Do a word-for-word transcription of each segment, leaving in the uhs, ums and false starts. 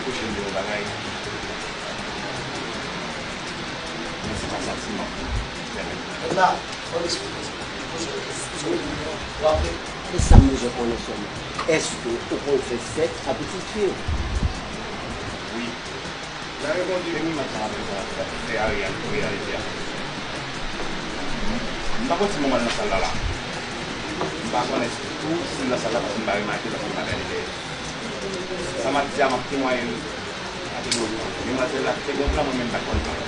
Pwoche m de yon bagay. Men se pa santiman. Kèmèt. Fò m eksplike sa. Poze yon kesyon. W ap re- E sa m bezwen konnen sèlman. Èske ou konn fè sèks ak pitit fi w? Wi. Nan reponn li, men mwen sa ap fè a reyal-, reyalite a. M pa konn si manman l nan sal la la. M pa konnen tou si l nan sal la paske m pa remake l paske m pa gade dèyè. Sa m ap di a, m ap temwaye l. Demwazèl la te gen plan, mwen menm m pa t konn plan.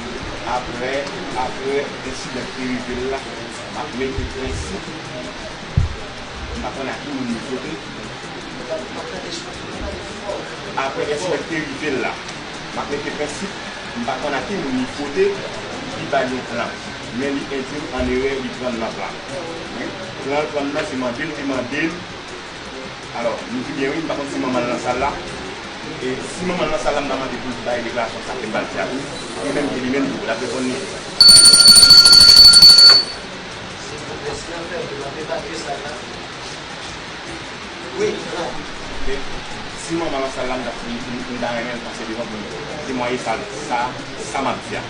Apre, apre ensidan ki rive l la, m ap mete prensip. M pa konn a ki moun li fwote. Apre ensidan ki te rive l la, m ap mete prensip, m pa konn a ki moun li fwote, li ba l yon plan. Men li endui m an erè, li pran m nan plan. Plan l pran m nan, se mande l te mande l. Alò, m di byen wi, m pa konn si manman l nan sal la. E si manman l nan sal la, m ta mande pou l bay deklarasyon sa ke m pral di a tou. E menm ke li menm tou, l ap reponn li. Silvouplè, si n ap fè vre, n ap evakye sal la. Wi, la. E si manman nan sal la, m ta, m, m, m ta renmen l pase devan pou l temwaye sa, sa, sa m ap di a.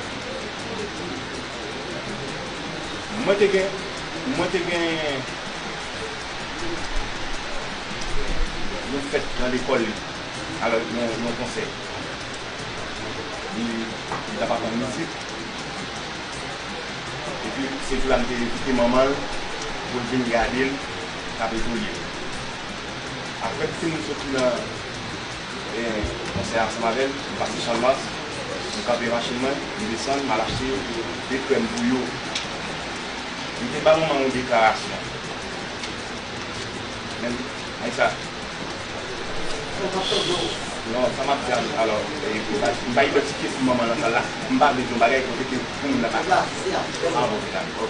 Mwen te gen, mwen te gen yon fèt nan lekòl li, alò, yon, yon konsè. Li, li t ap aprann mizik. Epi, se jou la m te envite manman l pou l vin gade l k ap etidye. Apre pitit mwen soti nan, e, konsè a ansanm avè l, m pase Chanmas, m kanpe machin mwen, m desann, m al achte de krèm pou yo. M te ba manman yon deklarasyon. Men, Aisa. Non, sa m ap di a, alò, e, m pa, m pa idantifye si manman nan sal la, m pa vle di yon bagay kote ke pou moun nan pa. Ah, bon, ok, dakò.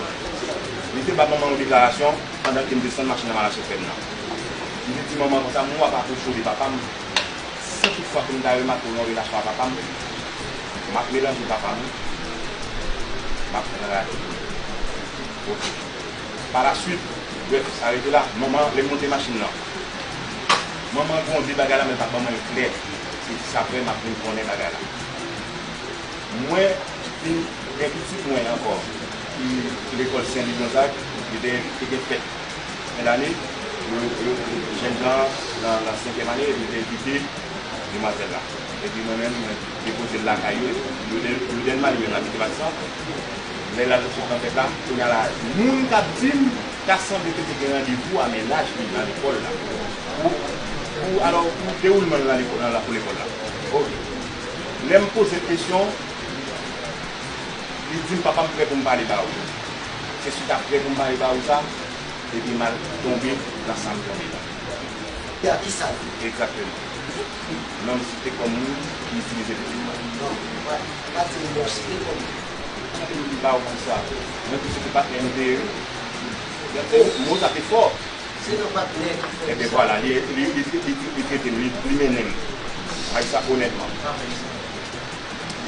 Li te ba manman yon deklarasyon pandan ke m desann machin nan m al achte krèm nan. M te di manman konsa, mwen w ap apwoche w de papa m. Si tout fwa ke m ta remake w nan relasyon a papa m, m ap melanje papa m, m ap rate w. Ok. Pa la swit, brèf, sa rete la. Manman, lè m monte machin nan, manman gronde bagay la, men l pa ban mwen l klè. Se jis apre m ap vin konnen bagay la. Mwen vin gen pitit mwen ankò ki lekòl Sen Li Gonzag, li te, te gen fèt fen dane, yo, yo, jèn jan nan, nan senkyèm ane, epi li te envite demwazèl la. Epi mwen menm, mwen depoze l lakay yo, Louden, Louden Mali menm l abite Matisan. Lè l al sot nan fèt la, kounye a la, moun k ap di m, ta sanble ke te gen randevou a mennaj li nan lekòl la. Pou, pou, alò, pou dewoulman l nan lekòl, nan lakou lekòl la. Ok. Lè m poze l kesyon, li di m, papa m prè pou m pale ba ou. Se sitapre pou m pale ba ou sa, epi m al tonbe nan sa m tonbe la. Egzakteman. Non m site kòm moun ki itilize pitit mwen. Non, pa, pa di m non, site kòm moun. Ki te ba ou konsa. Mwen tou se te patnè nou te ye wi. Mo sa te fò. Se nan patnè ki fè sa. Ebyen vwala, li, li, li, li, li, li trete m, li, li mennen m. Bay sa onètman.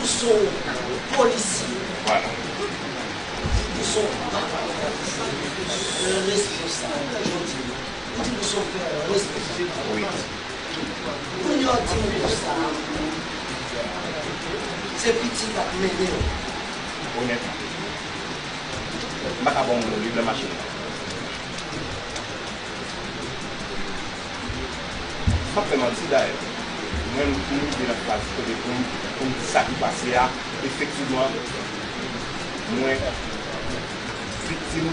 Ou se yon polisye. Vwala. Ou se yon papa polisye. Yon responsab. Jodi, ou di ou se yon pè responsab. Wi. Kounye a w di m konsa, se pitit la k mennen w. Onètman. M pa ka ba w moun li nan machin nan. M p ap fè manti dayè. Mwen, m rive nan faz kote pou m, pou m di sa ki pase a, efektivman, mwen viktim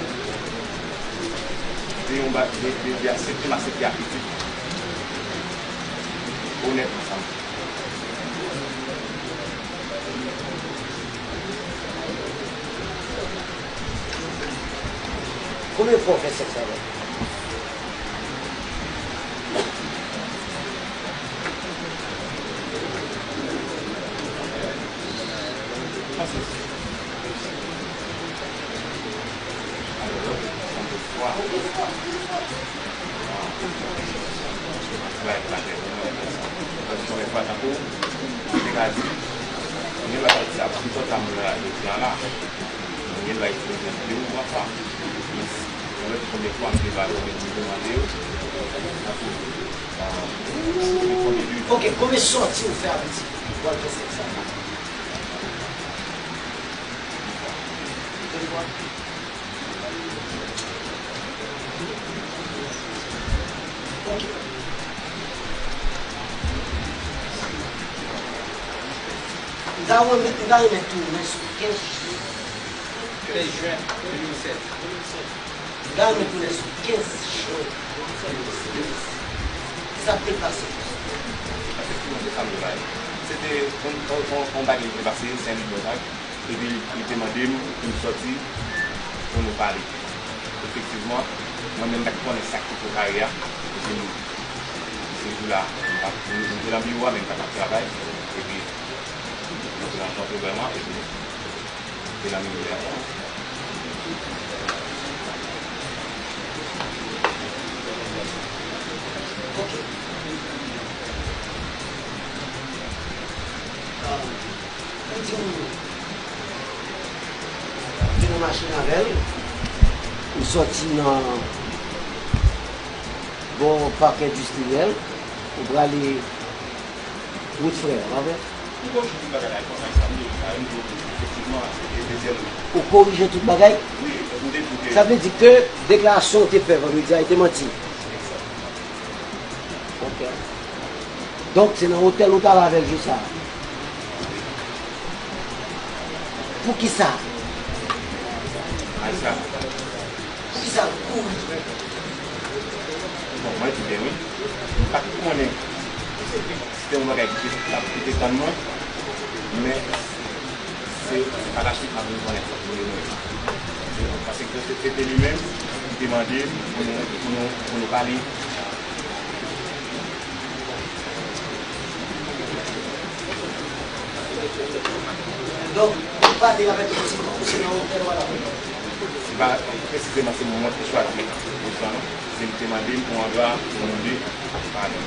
de yon ba-, de, de, de aksepte m aksepte ak pitit. Onètman, sa m di. Konbyen fwa w fè sèks avè l? Bay, bay, bay, bay, bay. Paske yon fwa tankou, mwen te ka di, mwen pa di sa, si sòt sa mwen la, jodi a la, mwen gen dwa itilize de ou twa fwa. Men, Konbyen fwa m te ba yo, konbyen moun m te mande yo. Nan tou, euh, konbyen de Ok, konbyen sòti ou fè avèk ti fi pou al fè sèks avèk? De fwa. Ok. M ta renmen, m ta renmen tounen sou kenz jen. Kenz jen de mil sèz. M ta renmen tounen sou kenz jen de mil sèz. Kisa k te pase? Efektivman, se sa m te bay. Se te yon, yon, yon, yon bagay ki te pase, Senlik Gonzag. Epi li te mande m pou m sòti pou nou pale. Efektivman, mwen menm pa t konnen sa k te poko rive a. Epi se jou la, m pa t, m te nan biwo a, men m pa t ap travay. Epi, mwen te rankontre vrèman, epi, m te nan biwo a. Ok. Ou di m, ou te nan machin avè l, ou sòti nan bò pak endistriyèl, ou prale wout Frè a, pa vre? Ou korije tout bagay la, konsa, sa m di, sa m di, efektivman, se te dezyèm. Ou korije tout bagay? Wi, m te di ke Sa vle di ke deklarasyon ou te fè vandredi a, e te manti? Ok. Donk, se nan otèl ou t al avè l jou sa a? Poukisa? Poukisa l kouri? Bon, mwen di byen wi. M pa t konnen si se te yon bagay ki te, ki te tann mwen, men se pa la suite m ap vin konnen sa. Paske se, se te li menm ki te mande m pou nou, pou nou, pou nou pale. Donk, ou pale avèk pitit ou, se nan otèl ou al avè l? Se pa presizeman se mwen ki chwazi pozisyon an, se li te mande m yon andwa pou nou de pale.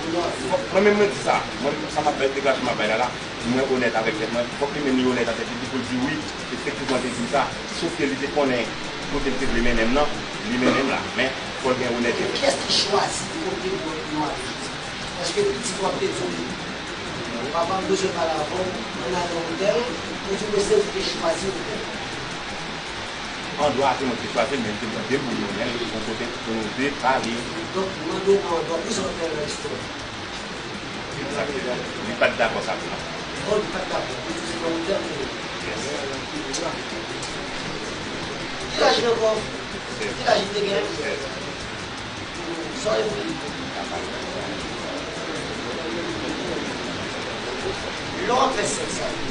Mwen menm mwen di sa, mwen menm sa m ap bay, deklarasyon m ap bay la la, mwen onèt avèk tèt mwen, fòk li menm li onèt avèk tèt li pou l di wi, efektivman te di m sa, sof ke li te konnen kote l te vle mennen m nan, li mennen m la, men fò l gen onètete. Kiyès ki chwazi kote pou yo ale? Èske pitit w ap te di w, papa m bezwen pale avè w, ann ale nan otèl, ou di w se ou ki te chwazi otèl? Andwa a se mwen ki te chwazi l, men li te mande m pou nou mennen l yon kote pou nou de pale. Donk, mande w nan andwa, poukisa w te nan istwa? Egzakteman. Li pa t dakò sa tou non. Oh, li pa t dakò. Li di se nan otèl li ye. Yes. Ki laj li ankò? Sèz. Ki laj li te gen? Sèz. Sa w vle? Lè w ap fè sèks avè l,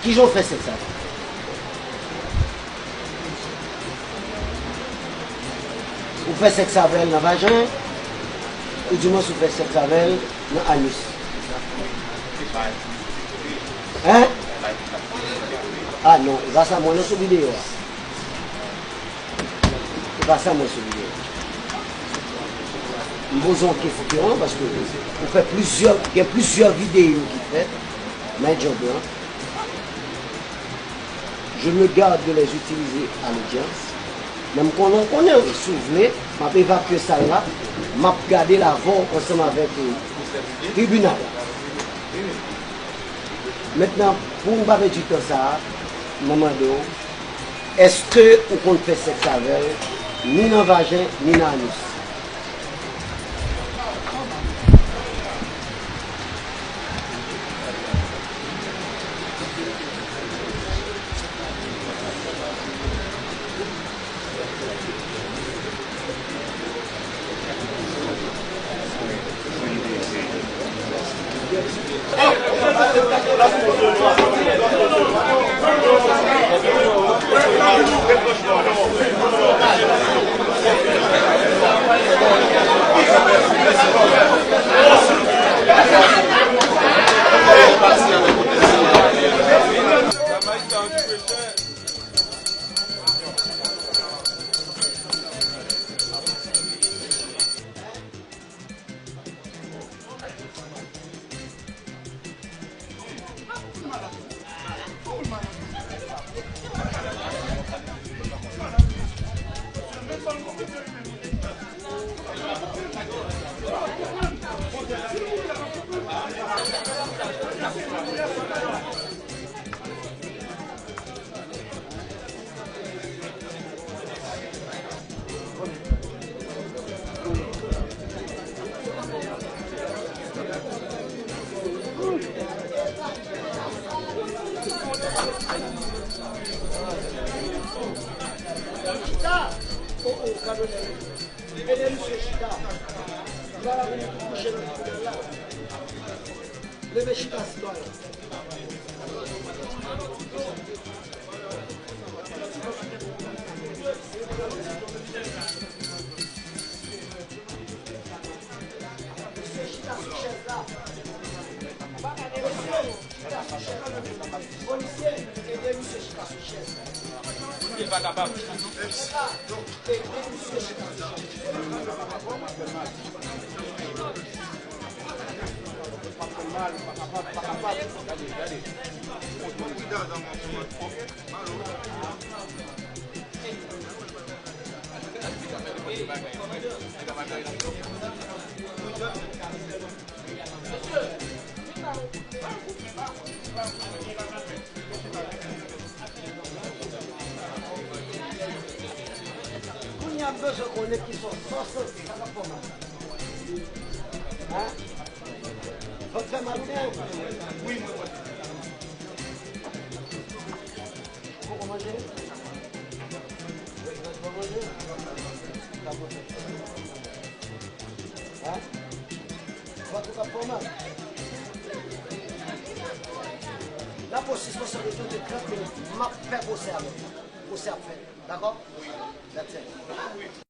kijan w fè sèks avè l? Ou fè sèks avè l nan vajen, ou di mwen si w fè sèks avè l nan anis. Hein? Ah non, e pa sa m wè nan sou videyo a. E pa sa m wè sou videyo a. M poze yon kesyon, paske ou fè plizyè, gen plizyè videyo ki fèt nan djòb lan. Je me garde de les utiliser à l'audience. Men m konnen, konnen, si w vle, m ap evakye sal la, m ap gade l avè w ansanm avèk, eh, tribinal la. Mentnan, pou n pa pèdi tan sa a, mwen mande w, èske ou konn fè sèks avè l, ni nan vajen, ni nan anis? Ede misye chita. Li pa ka vin kouche nan tribinal la. Leve chita, sitwayen. Misye chita sou chèz la. Mesye, chita sou chèz. Polisye, ede misye chita sou chèz. Li pa kapab. Ede misye chita sou chèz. Kounye a m bezwen konnen ki sòs, sòs sa k ap fè w mal. Hein? Vant fè mal ou byen? Wi, mwen vant. Ou poko manje? Ou poko manje? Sa bon. Hein? Vant ou k ap fè w mal? N ap pran sispansyon de trant minit. M ap fè pwosè avè w. Pwosè ap fèt. Dakò? That's it.